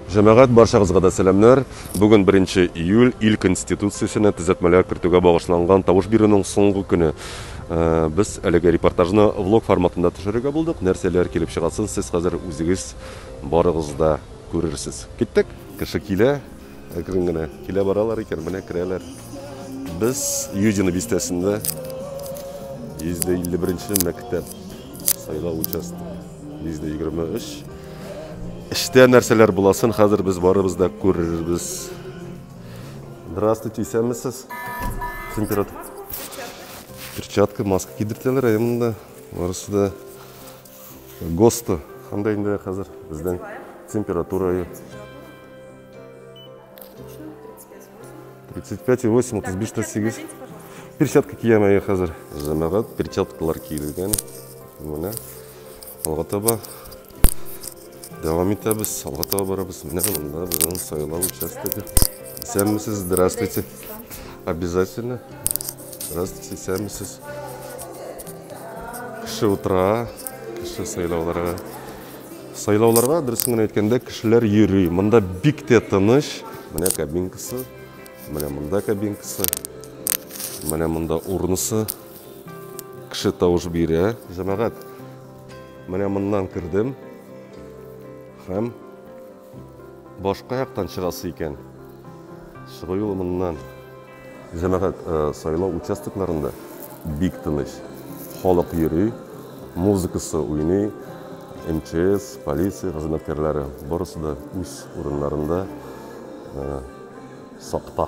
Җәмәгать, барчагызга да сәламнәр. Бүген 1 июль, ил Конституциясенә төзәтмәләр кертүгә багышланган тавыш бирүнең соңгы көне. Без әлеге репортажны влог форматында төшерергә булдык. Нәрсәләр килеп чыгасын сез хәзер үзегез барыгыз да күрерсез. Киттек. Кеше килә, әкрен генә килә баралар икән, менә керәләр. Без Юдино бистәсендә 151 мәктәп сайлау участогы 123. Эштә нәрсәләр буласын хәзер без барыбыз да күрербез. Здравствуйте, исәнмесез. Температура. Перчатка, маска кидертәләр, әйе монда. Барысы да ГОСТы. Анда инде хәзер безнең температура 35,8, 35,8. Перчатка киям әйе хәзер. Җәмәгать, перчаткалар киелгән. Менә алга таба дәвам итәбез, алга таба барабыз. Менә монда безнең сайлау участогы. Исәнмесез, здравствуйте. Обязательно. Здравствуйте, исәнмесез. Кеше утыра, кеше сайлауларга. Сайлауларга, дөресен генә әйткәндә, кешеләр йөри. Монда бик тә тыныч. Менә кабинкасы, менә монда кабинкасы, менә монда урнасы. Кеше тавыш бирә. Җәмәгать, менә моннан кердем һәм башка яктан чыгасы икән. Чыгу юлы моннан. Җәмәгать, сайлау участокларында бик тыныч. Халык йөри, музыкасы уйный, МЧС, полиция хезмәткәрләре барысы да үз урыннарында сакта.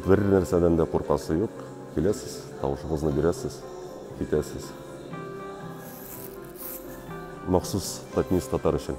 Бер нәрсәдән дә куркасы юк. Киләсез, тавышыгызны бирәсез, китәсез. Махсус Татньюс Татар өчен.